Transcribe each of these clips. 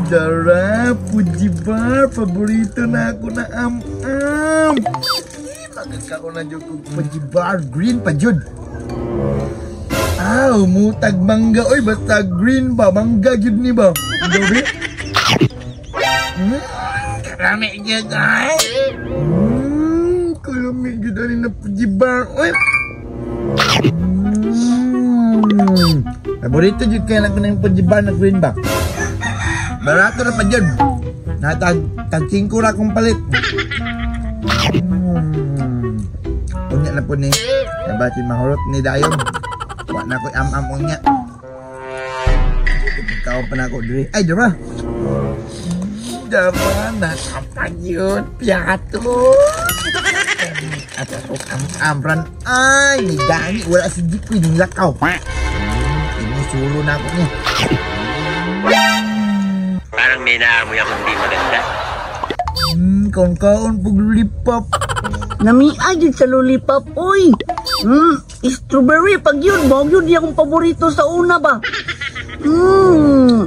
Dara, Fuji bar, paborito na ako na am-am. Magkakaon na jud kog Fuji bar, green pa jud. Aw, mutag mangga oy, basta green ba, mangga jud ni ba. Gabi. Karami jud ay. Kalami jud ani na Fuji bar oy. Paborito jud kaya lang ko na yung Fuji bar na green ba. Barato na pa dyan. Natag tag 5 ra akong palit. Unya na po ni. Nabati mahurot ni dayon. Wa na ko am-am unya. Pagkaon pa na ako diri. Ay, dira. Dama na kapagyod piato. At ako am-amran. Ay, ni gani wala si Jikoy ning lakaw. Ini sulo na ako niya. Parang may naamoy akong di maganda. Kaon kaon pug lollipop. Namia jud sa lollipop, oy. Strawberry pag yun, mao yun di akong paborito sa una ba.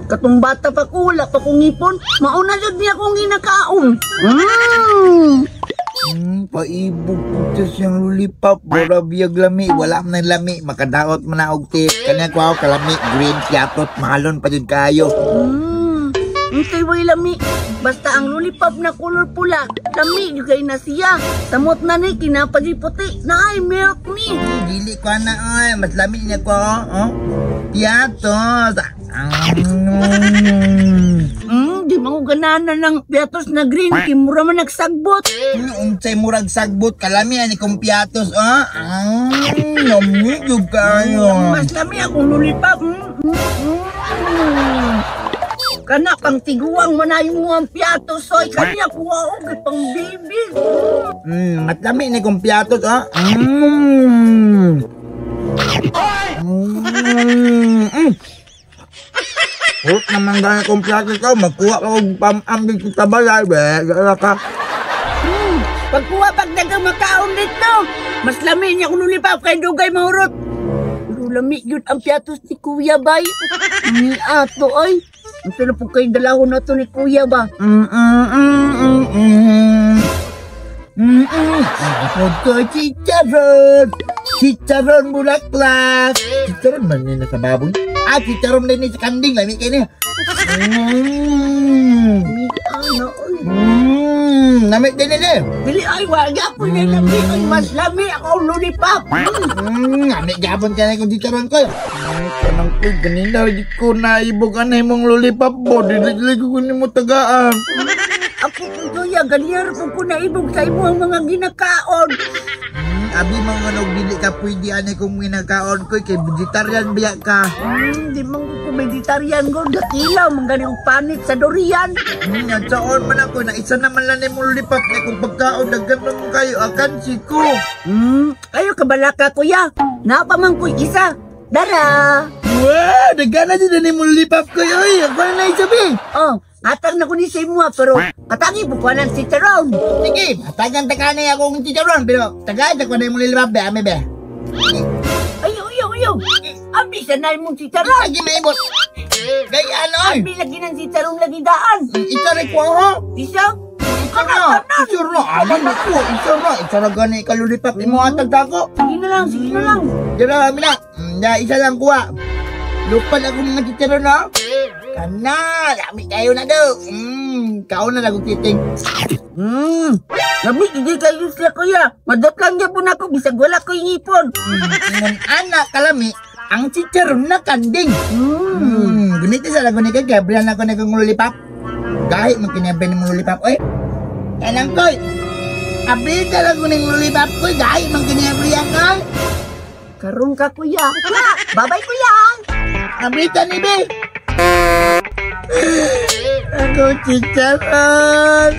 Katong bata pa ko, wala pa kong ngipon, mauna jud niya akong ginakaon. Paibog po siyang lollipop. Bora biyag lami, wala man nang lami, makadaot man na og tip. Kanya ko ako kalami, green piatot, mahalon pa jud kayo. Unsay way lami? Basta ang lollipop na color pula, lami jud kay na siya. Samot na ni kinapagi puti, naay milk ni. Dili ko na oy, mas lami niya ko, oh. Piatos. Di man ko ganahan ng piatos na green, kay mura man nagsagbot. Unsay murag sagbot kalami ani kong piatos, oh. Lami jud kayo. Mas lami akong lollipop. Kana pang tiguang man mo ang piatos oy, kanya kuha og pang baby. Mas lami ni kong piatos, oh. Hurot naman gani kong piatos ko, magkuha ka og pam-am dito sa balay, be, gala ka. Pagkuha pag dagang makaon dito, mas lami niya kung lollipop kay dugay mahurot. Pero lami yun ang piatos ni Kuya bay. Ni ato ay. Ito na po kayo dalahon na to ni Kuya ba? Ako ko chicharon. Chicharon bulaklak. Chicharon man ni sa baboy. Ah, chicharon din ni sa kanding. Lami kayo niya. Ano, oy. Namit din nila. Dili ay, wag po na lami. Ay, mas lami ako lollipop. Namit gabon ka na kung chicharon ko. Kanang ko, ganina, di ko naibog anay mong lollipop bo. Dili ko kunin mo tagaan. Ako po kuya, ganyan po ko naibog sa imo ang mga ginakaon. Abi mga nog dili ka pwede anay kung ginakaon ko kay vegetarian biya ka. Di man ko vegetarian ko, dakilaw man gani og panit sa durian. Saan man ako na isa naman lang nimo lollipop na kung pagkaon daghan man mo kayo akan siko. Kayo kabalaka kuya. Naa pa man ko'y isa. Dara. Wow, daghan na jud ni mo lollipop ko oy. Ako na isa be. Oh, atang na ko ni sa imo pero katangi po ko ng chicharon. Sige, atagan ta kanay akong chicharon pero tagaan ta ko na imong lollipop be, ame be. Ayo, ayo, ayo. Abi sa na imong chicharon. Lagi maibot. Gay ano oy. Abi lagi ng chicharon lagi daan. Isa rin ko ha. Isa? Isa na. Isa na. Aman na ko. Isa na. Isa na gani ka lollipop imo atag dako. Sige na lang, sige na lang. Dira ami na. Da isa lang kuha. Lupad ako mga chicharon ha. Kana, lami kayo na do. Kaon na lang titing. Lami hindi kayo sila kuya. Madot lang gyapon ako bisag wala ko ngipon. Ingon ana kalami ang chicharon na kanding. Gunit sa lago ni kay Gabriel na ko na kong lollipop. Gahit man kinaben mo lollipop oy. Kanang koy. Abi ka lang kuning lollipop koy, gahit man kinabriyan koy. Karon ka kuya. Bye-bye kuya. Abi ka ni be. Ako chicharon.